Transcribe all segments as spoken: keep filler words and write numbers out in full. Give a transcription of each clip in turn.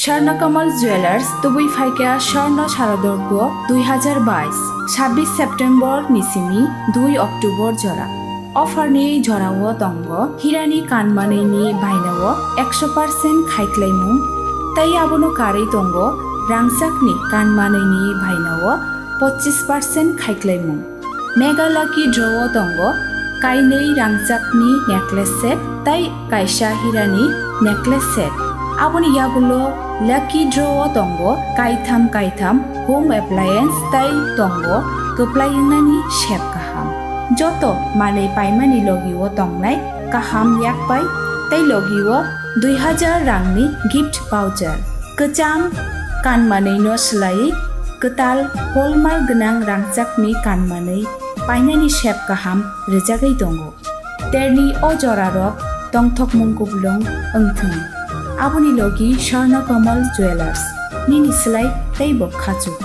Swarna Kamal Jewelers, tubui phaikha Swarna Sharadorgo dui hazar bais, sabbish September ni simi dui October jora. Offer ni jorao tongo hirani kanmanwi ni bainao ekso percent khaiklaimung, tei abono karwi tongo rangchakni kanmanwi ni bainao pochis percent khaiklaimung. Mega Lucky Draw o tongo kainwi rangchakni necklace set tei kaisa hirani necklace set. Aboni yagulo Lucky Draw o tongo kaitham kaitham home appliance tei tongo kwplai wngnani sep kaham. Joto manwi paimani logi o tongnai kaham yakpai tei logi o dui hazar rangni gift voucher. Kwcham kanmanwi no swlaiwi kwtal hallmark gwnang rangchakni kanmanwi painani sep kaham rwjagwi tongo. Terni o jorarok tongthokmung kuplung wngthwng. Aboni logi Swarna Kamal Jewelers, nini swlai teibo khachuk.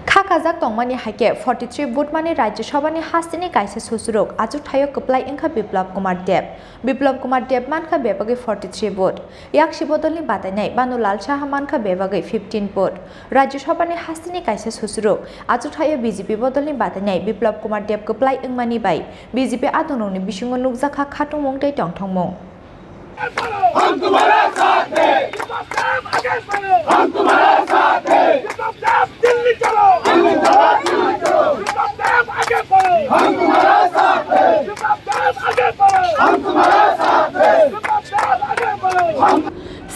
Kha kajak tongmani hai khe forty three vote mani Rajya Sabhani hasteni kaisa susuruk achuk thaio kwplai wngkha Biplab Kumar Deb. Biplab Kumar Deb mankha bebagwi forty three vote. Yaksi bodolni batainai Banu Lal Saha mankha bebagwi fifteen vote. Rajya Sabhani hasteni kaisa susuruk achuk thaio B J P bodolni batainai Biplab Kumar Deb kwplai wngmani bai B J P adongrokni bisingo nukjakha khatungmung tei tongthokmung. हम तुम्हारा साथ है। विपक्षम आगे बढ़ो। हम तुम्हारा साथ है। विपक्षम दिल्ली चलो। दिल्ली चलो, दिल्ली चलो। विपक्षम आगे बढ़ो। हम तुम्हारा साथ है। विपक्षम आगे बढ़ो। हम तुम्हारा साथ है। विपक्षम आगे बढ़ो। हम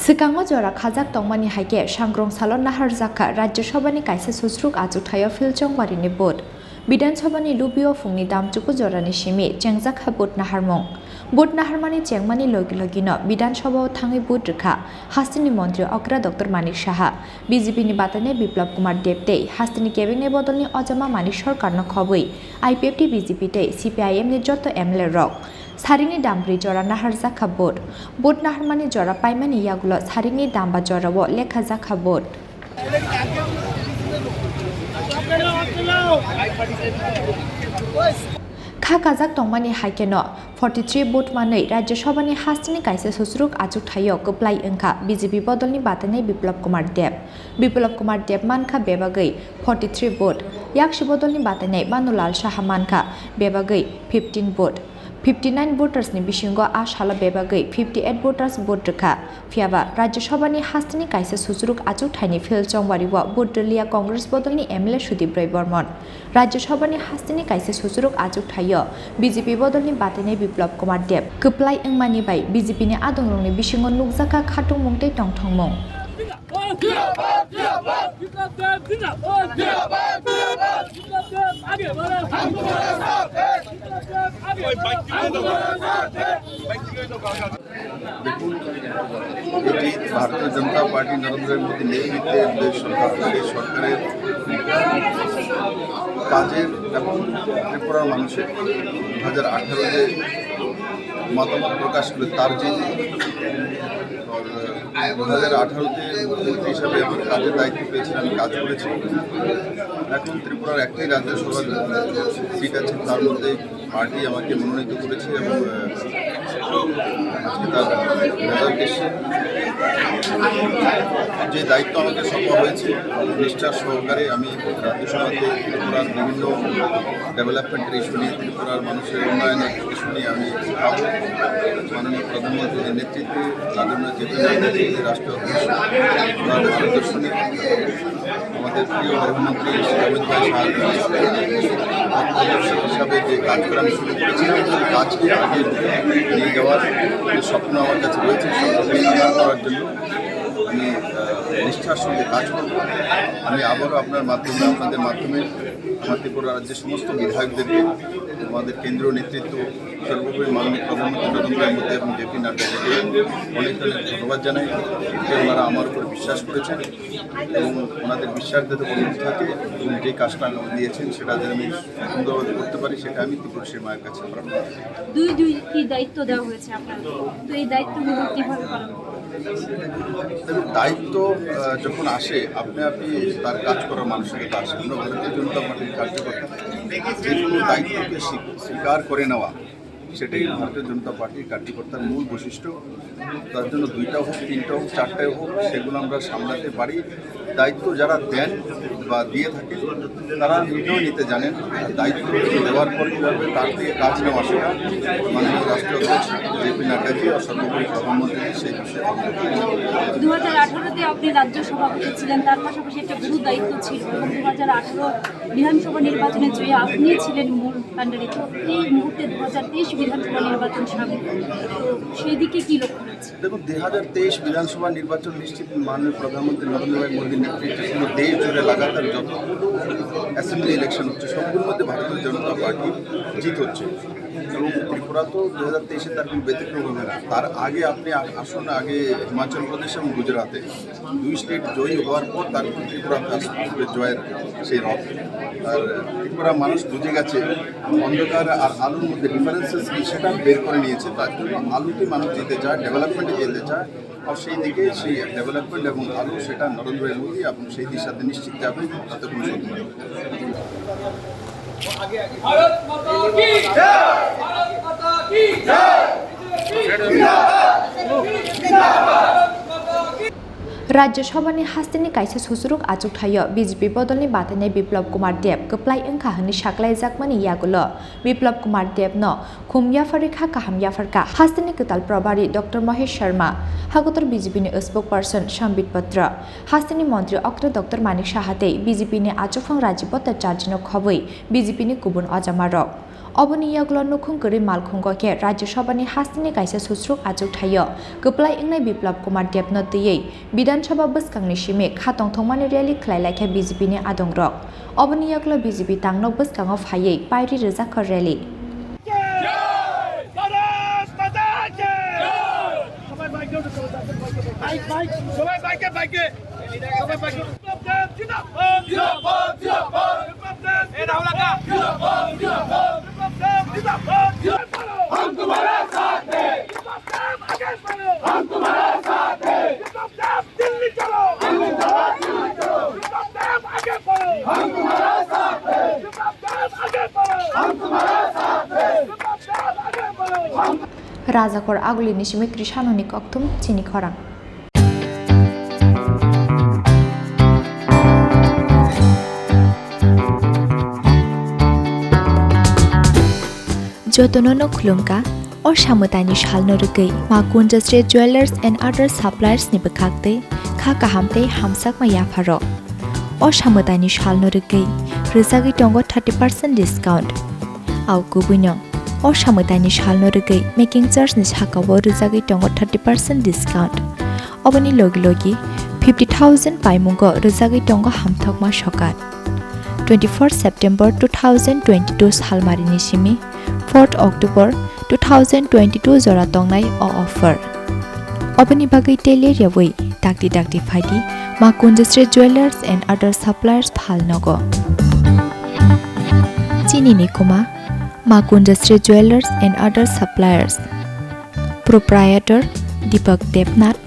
Swkango jora khajak tongmani hai khe sangrong salo naharjakha Rajya Sabhani kaisa susuruk achuk thaio Phil Chongbarini vote. Bidhan Sabhani lubio phungni damchuku jorani simi chengjak kha vote naharmung. Vote naharmani chengmani logi logino Bidhan Sabhao thangwi vote rwkha hasteni montri okra Doctor Manik Saha, B J P ni batainai Biplab Kumar Deb tei hasteni kebengni bodolni ojama Manik Sarkarno khobwi I P F T, B J P tei C P I M ni joto M L A rok. Saringni dambrwi jora naharjak kha vote. Vote naharmani jora paimani yagulo saringni damba jorao lekhajak kha vote. Kha kajak tongmani hai kheno forty three vote manwi Rajya Sabhani hasteni kaisa susuruk achuk thaio kwplai wngkha B J P bodolni batainai Biplab Kumar Deb. Biplab Kumar Deb mankha bebagwi forty three vote, yaksi bodolni batainai Banu Lal Saha mankha bebagwi fifteen vote. Fifty nine voters ni bisingo a salo bebagwi fifty eight voters vote rwkha. Phiyaba Rajya Sabhani hasteni kaisa susuruk achuk thaini Phil Chongbario vote rwliya Congress bodolni M L A Sudip Roy Bormon. Rajya Sabhani hasteni kaisa susuruk achuk thaio B J P bodolni batainai Biplab Kumar Deb kwplai wngmani bai B J P ni adongrokni bisingo nukjakha khatungmung tei tongthokmung. দেখুন, এটি ভারতীয় জনতা পার্টি নরেন্দ্র মোদী নেতৃত্বে যে সরকার, সেই সরকারের কাজের এবং ত্রিপুরার মানুষের দু হাজার আঠারো যে মতামত প্রকাশ করে তার যে দু হাজার আঠারোতে মুখ্যমন্ত্রী হিসাবে আমার কাজের দায়িত্ব পেয়েছিলাম, আমি কাজ করেছি। এখন ত্রিপুরার একটাই রাজ্যসভার সিট আছে, তার মধ্যে পার্টি আমাকে মনোনীত করেছে এবং, আহ, আজকে তার রেজাল্ট এসেছে। যে দায়িত্ব আমাকে সঁপা হয়েছে, নিষ্ঠার সহকারে আমি রাজ্যসভাতে ত্রিপুরার বিভিন্ন ডেভেলপমেন্টের ইস্যু নিয়ে, ত্রিপুরার মানুষের উন্নয়নের ইস্যু নিয়ে আমি ভাবব। মাননীয় প্রধানমন্ত্রীর নেতৃত্বে, মাননীয় জেপি নাড্ডা যে রাষ্ট্রীয় অধ্যক্ষ, ওনার মার্গদর্শনে আমাদের প্রিয় গৃহমন্ত্রী শ্রী অমিত ভাই শাহ হিসাবে যে কাজ করার সুযোগ পেয়েছিলাম, সেই কাজকে আগে নিয়ে যাওয়ার যে স্বপ্ন আমার কাছে রয়েছে, স্বপ্নকে সাকার করার জন্য আমি, আহ, নিষ্ঠার সঙ্গে কাজ করব। আমি আবারও আপনার মাধ্যমে, আপনাদের মাধ্যমে আমার ত্রিপুরা রাজ্যের সমস্ত বিধায়কদেরকে, আমাদের কেন্দ্রীয় নেতৃত্ব, সর্বোপরি মাননীয় প্রধানমন্ত্রী নরেন্দ্র মোদী এবং জেপি নাড্ডাকে অনেক অনেক ধন্যবাদ জানাই যে ওনারা আমার উপর বিশ্বাস করেছেন এবং ওনাদের বিশ্বাস যাতে অটুট থাকে এবং যে কাজটা আমাকে দিয়েছেন সেটা যেন আমি সুন্দরভাবে করতে পারি, সেটা আমি ত্রিপুরাসীর মায়ের কাছে প্রার্থনা করি। দুই দুই কি দায়িত্ব দেওয়া হয়েছে আপনার, তো এই দায়িত্বগুলো কিভাবে পালন করবেন? দেখুন, দায়িত্ব, আহ, যখন আসে, আপনি আপনি তার কাজ করার মানসিকতা আসে। আমরা ভারতীয় জনতা পার্টির কার্যকর্তা, যে কোনো দায়িত্বকে স্বী-, স্বীকার করে নেওয়া, সেটাই ভারতীয় জনতা পার্টির কার্যকর্তার মূল বৈশিষ্ট্য। তার জন্য দুইটা হোক, তিনটা হোক, চারটায় হোক, সেগুলো আমরা সামলাতে পারি। দায়িত্ব যারা দেন বা দিয়ে থাকেন, তারা নিজেও নিতে জানেন। আর দায়িত্ব দেওয়ার পরে কীভাবে তার থেকে কাজ নেওয়া, সেটা মাননীয় রাষ্ট্রীয় অধ্যক্ষ জেপি নাড্ডাজি আর সর্বোপরি প্রধানমন্ত্রীজি সেই বিষয়ে অবগত। দু হাজার আঠারোতে আপনি রাজ্য সভাপতি ছিলেন, তার পাশাপাশি একটা গুরু দায়িত্ব ছিল এবং দু হাজার আঠারো বিধানসভা নির্বাচনে জয়ী আপনি ছিলেন মূল কাণ্ডারি। তো এই মুহূর্তে দু হাজার তেইশ বিধানসভা নির্বাচন সামনে, তো সেই দিকে কি লক্ষ্য রয়েছে? দেখুন, দুই হাজার তেইশ বিধানসভা নির্বাচন নিশ্চিত মাননীয় প্রধানমন্ত্রী নরেন্দ্র ভাই মোদীর নেতৃত্বে পুরো দেশ জুড়ে লাগাতার যতগুলো অ্যাসেম্বলি ইলেকশন হচ্ছে, সবগুলোর মধ্যে ভারতীয় জনতা পার্টি জিত হচ্ছে। এবং ত্রিপুরা তো দুই হাজার তেইশে তার কোনো ব্যতিক্রম হবে না। তার আগে আপনি আ-, আসুন, আগে হিমাচল প্রদেশ এবং গুজরাটে দুই স্টেট জয়ী হওয়ার পর তারপর ত্রিপুরা আসবে জয়ের সেই রথ। আর ত্রিপুরা মানুষ বুঝে গেছে অন্ধকার আর আলোর মধ্যে ডিফারেন্সেস কি, সেটা বের করে নিয়েছে। তার জন্য আলোতে মানুষ যেতে চায়, ডেভেলপমেন্টে যেতে চায়। আর সেই দিকে সেই ডেভেলপমেন্ট এবং আলো, সেটা নরেন্দ্র মোদী এবং সেই দিশাতে নিশ্চিত যাবে, তাতে কোনো সন্দেহ নেই। ভারত মাতা কি জয়! ভারত মাতা কি জয়! Rajya Sabhani hasteni kaisa susuruk achukthai-o B J P bodolni batainai Biplab Kumar Deb kwplai wngkha hwnwi saklaijakmani yagulo Biplab Kumar Debno khum yapharwi kha kaham yapharkha hasteni kwtal probari Doctor Mahesh Sharma, hakotor B J P ni spokesperson Sambit Patra, hasteni montri okra Doctor Manik Saha tei B J P ni achukphang Rajiv Bhattacharjino khobwi B J P ni kubun ojamarok. Oboni yagulo nukhung kwrwi malkhungo khe Rajya Sabhani hasteni kaisa susuruk achukthai-o kwplai wngnai Biplab Kumar Debno twiwi Bidhan Sabha bwskangni simi kha tongthokmani rally khlai laikha B J P ni adongrok. Oboni yagulo B J P tangnok bwskango phaiwi pairi rwjakha rally. Rajakhor Agulini simi Krishanoni kokthum chini khorang. Jotono no khulumkha, o samwtaini salno rwgwi Ma Kunjasri Jewellers and Other Suppliers ni bwkhak tei kha kaham tei hamsakma yapharo. O samwtaini salno rwgwi rwjagwi tongo thirty percent discount. Au kubuino, o samwtaini salno rwgwi making charge ni sakao rwjagwi tongo thirty percent discount. Oboni logi logi fifty thousand paimungo rwjagwi tongo hamthokma sokat. Twenty-fourth September two thousand twenty-two salmarini simi fourth October two thousand twenty-two jora tongnai o offer. Oboni bagwi tei leryawi dakti dakti phaidi Ma Kunjasri Jewellers and Other Suppliers phalnogo. Chini ni kuma Ma Kunjasri Jewellers and Other Suppliers. Proprietor Deepak Debnath,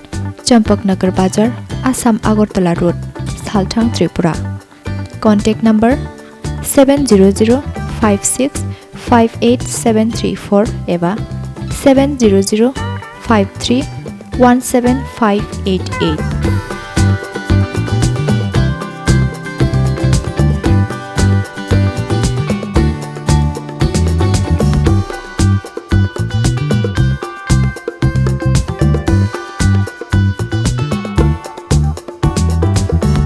Champaknagar Bazar, Assam Agartala Road, Salthang, Tripura. Contact number seven zero zero five six five eight seven three four eba seven zero zero five three one seven five eight eight.